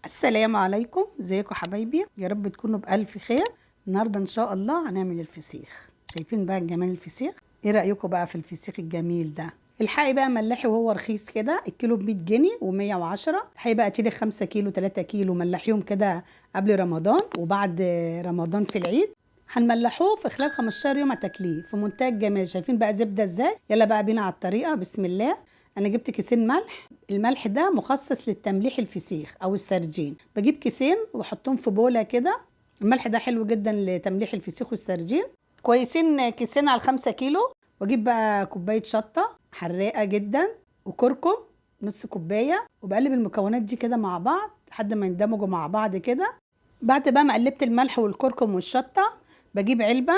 السلام عليكم، ازيكم حبايبي؟ يا رب تكونوا بألف خير. النهارده ان شاء الله هنعمل الفسيخ. شايفين بقى جمال الفسيخ؟ ايه رأيكم بقى في الفسيخ الجميل ده؟ الحقي بقى ملحي وهو رخيص كده، الكيلو ب 100 جنيه و110. الحقي بقى تشيلي 5 كيلو 3 كيلو، ملحيهم كده قبل رمضان وبعد رمضان في العيد. هنملحوه في خلال 15 يوم هتاكليه في منتهى الجمال. شايفين بقى زبدة ازاي؟ يلا بقى بينا على الطريقة. بسم الله. انا جبت كيسين ملح، الملح ده مخصص للتمليح الفسيخ او السرجين. بجيب كيسين واحطهم في بوله كده. الملح ده حلو جدا لتمليح الفسيخ والسرجين، كويسين كيسين على 5 كيلو. واجيب بقى كوباية شطه حراقه جدا وكركم نص كوباية، وبقلب المكونات دي كده مع بعض لحد ما يندمجوا مع بعض كده. بعد بقى ما قلبت الملح والكركم والشطه، بجيب علبة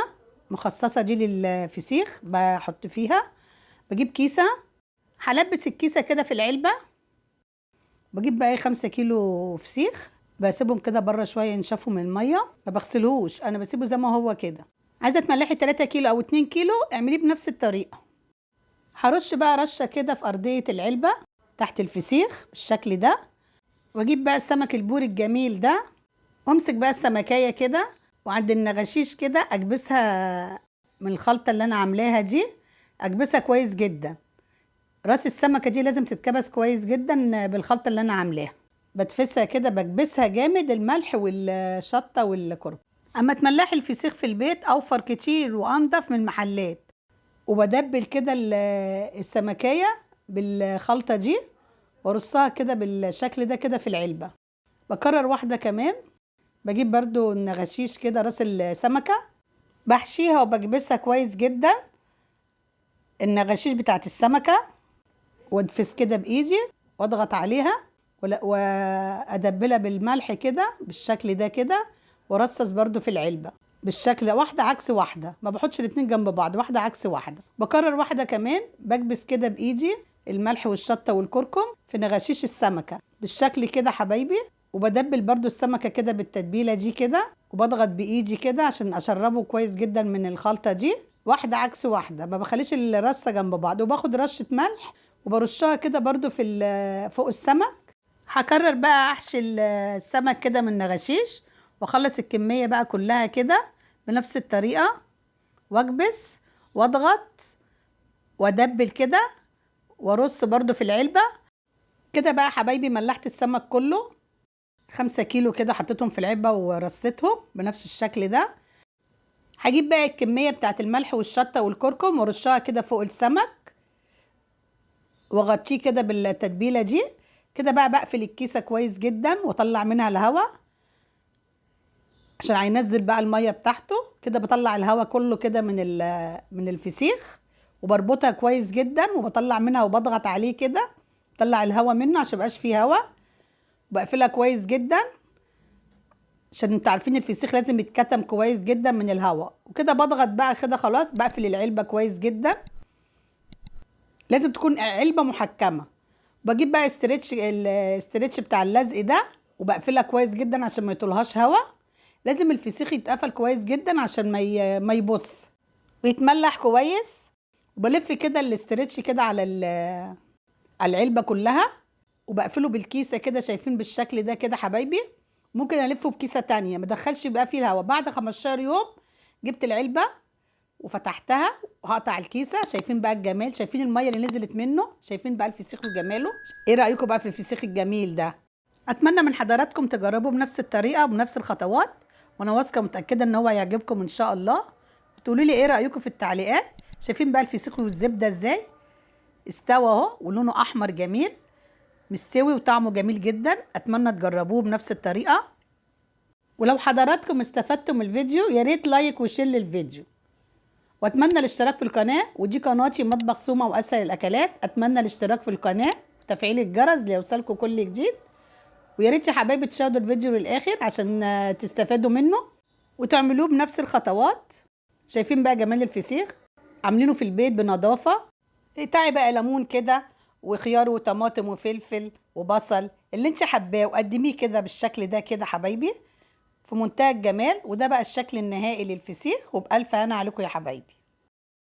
مخصصة دي للفسيخ بحط فيها. بجيب كيسه، هلبس الكيسة كده في العلبة. بجيب بقى 5 كيلو فسيخ، بسيبهم كده بره شوية ينشفوا من المية، ما بغسلهوش انا، بسيبه زي ما هو كده. عايزه تملحي 3 كيلو او 2 كيلو اعمليه بنفس الطريقة. هرش بقى رشه كده في ارضية العلبة تحت الفسيخ بالشكل ده. واجيب بقى السمك البوري الجميل ده، وامسك بقى السمكيه كده وعند النغشيش كده اكبسها من الخلطة اللي انا عاملاها دي، اكبسها كويس جدا. راس السمكة دي لازم تتكبس كويس جدا بالخلطه اللي انا عاملاها. بدفسها كده، بكبسها جامد الملح والشطه والكركم. اما تملحي الفسيخ في البيت اوفر كتير وانضف من المحلات. وبدبل كده السمكيه بالخلطه دي وارصها كده بالشكل ده كده في العلبة. بكرر واحدة كمان. بجيب برضو النغشيش كده راس السمكة، بحشيها وبكبسها كويس جدا النغشيش بتاعت السمكة، وادفس كده بايدي واضغط عليها وادبلها بالملح كده بالشكل ده كده، وارصص برضو في العلبة بالشكل ده، واحدة عكس واحدة، ما بحطش الاتنين جنب بعض، واحدة عكس واحدة. بكرر واحدة كمان، بكبس كده بايدي الملح والشطه والكركم في نغشيش السمكة بالشكل كده حبايبي. وبدبل برضو السمكة كده بالتتبيله دي كده، وبضغط بايدي كده عشان اشربه كويس جدا من الخلطة دي، واحدة عكس واحدة، ما بخليش الرصه جنب بعض. وباخد رشه ملح وبرشها كده برضو في فوق السمك. هكرر بقى احشي السمك كده من نغشيش، واخلص الكمية بقى كلها كده بنفس الطريقة، واكبس واضغط وادبل كده وارص برضو في العلبة كده. بقى حبايبي ملحت السمك كله 5 كيلو كده، حطيتهم في العلبة ورصيتهم بنفس الشكل ده. هجيب بقى الكمية بتاعت الملح والشطه والكركم وارشها كده فوق السمك، واغطيه كده بالتتبيله دي كده. بقى بقفل الكيسة كويس جدا واطلع منها الهواء عشان هينزل بقى المية بتاعته كده. بطلع الهواء كله كده من الفسيخ، وبربطها كويس جدا وبطلع منها وبضغط عليه كده، بطلع الهواء منه عشان ميبقاش فيه هواء. بقفلها كويس جدا عشان انتوا عارفين الفسيخ لازم يتكتم كويس جدا من الهواء. وكده بضغط بقى كده خلاص، بقفل العلبة كويس جدا. لازم تكون علبة محكمة. بجيب بقى ال stretch بتاع اللزق ده وبقفلها كويس جدا عشان ما يطولهاش هواء. لازم الفسيخ يتقفل كويس جدا عشان ما يبص ويتملح كويس. وبلف كده ال stretch كده على العلبة كلها، وبقفله بالكيسه كده. شايفين بالشكل ده كده حبايبي؟ ممكن الفه بكيسه تانية ما ادخلش بقى فيه الهواء. بعد 15 يوم جبت العلبة وفتحتها وهقطع الكيسة. شايفين بقى الجمال؟ شايفين المية اللي نزلت منه؟ شايفين بقى الفسيخ وجماله؟ ايه رايكم بقى في الفسيخ الجميل ده؟ اتمنى من حضراتكم تجربوا بنفس الطريقة وبنفس الخطوات، وانا واثقة متاكدة ان هو هيعجبكم ان شاء الله. تقولوا لي ايه رايكم في التعليقات. شايفين بقى الفسيخ والزبده ازاي استوى اهو، ولونه احمر جميل مستوي وطعمه جميل جدا. اتمنى تجربوه بنفس الطريقة. ولو حضراتكم استفدتم من الفيديو يا ريت like و share للفيديو، واتمنى الاشتراك في القناة. ودي قناتي مطبخ سومه واسهل الاكلات. اتمنى الاشتراك في القناة وتفعيل الجرس ليوصلكم كل جديد. ويا ريت يا حبايبي تشاهدوا الفيديو للاخر عشان تستفادوا منه وتعملوه بنفس الخطوات. شايفين بقى جمال الفسيخ؟ عاملينه في البيت بنظافه. اقطعي بقى ليمون كده وخيار وطماطم وفلفل وبصل اللي انت حباه، وقدميه كده بالشكل ده كده حبايبي في منتهى الجمال. وده بقى الشكل النهائي للفسيخ. وبألف هنا عليكم يا حبايبي.